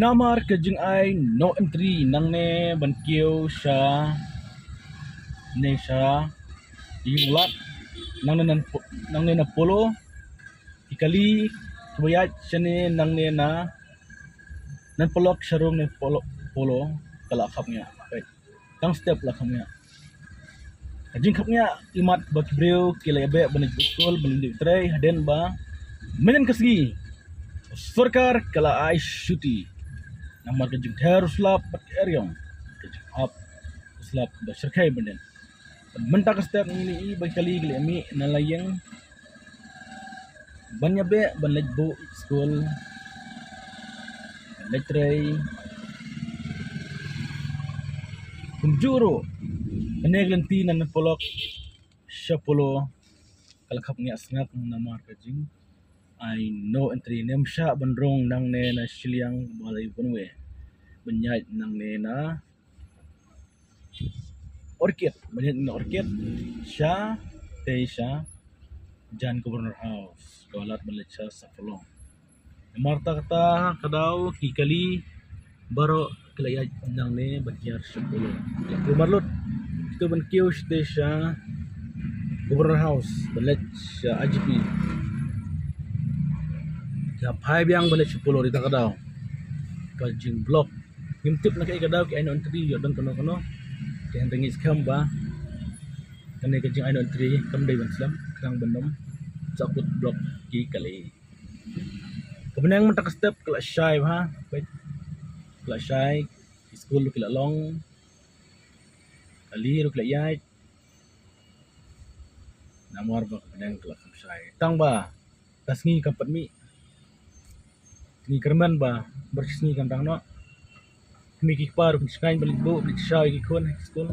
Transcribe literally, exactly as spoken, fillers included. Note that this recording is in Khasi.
Namar ka jingai no entry nangne ban kiew sha ne sha ïing lad nangne na, nangne na Polo. Ki kali kiba ïaid shane nangne na Nan Polok sha rung ne Polo, Polo ka la khap ngiah. Tang step la khap ngiah. Ka jingkhap ngiah imat ba ki briew ki la ïabeh ban leit skul ban leit trei hadien ba mynnin ka sngi sorkar ka la ai shuti. Namar ka jingther u slap bad ka eriong, ka jingkhap u slap ba shyrkhei mynnin. Mynta ka step ngi ïohi ba ki kali ki la mih na la ïing ban ïabeh ban leit buh skul, ban leit trei. Kumjuh ruh kane ka lynti na Nan Polok sha Polo ka la khap ngiah sngap namar ka jingai no entry. Ym shah ban rung nangne na shiliang ba la one way ban ïaid nangne na Orchid, ban ïaid na Orchid sha tei sha jan Governor House, ka lad ban leit sha Saffron. Namar kata ka daw ki kali baroh ki la ïaid nangne ban hiar sha Polo. Namar lut kito ban kiew sha tei sha Governor House ban leit sha I G P. Ka phai biang ban leit sha Polo ri ta ka daw ka jingblock. Ngim tip na kaei ka daw ki ai no entry ïa don kano kano. Te hynrei ngi skhem ba kane ka jingai no entry kam dei ban slem, khnang ban ym sahkut block ki kali. Ka bneng mynta ka step ka la shai bha, ka la shai, ki skul ruh ki la long, kali ruh ki la ïaid. Namar ba ka bneng ka la kham shai. Tang ba ka sngi kam pat mih. Ngi kyrmen ba bar sngi kam dang noh. Kmie ki kpa ruh kin shngaiñ ban leit buh, ban leit sha ïa ki khun ha ki skul.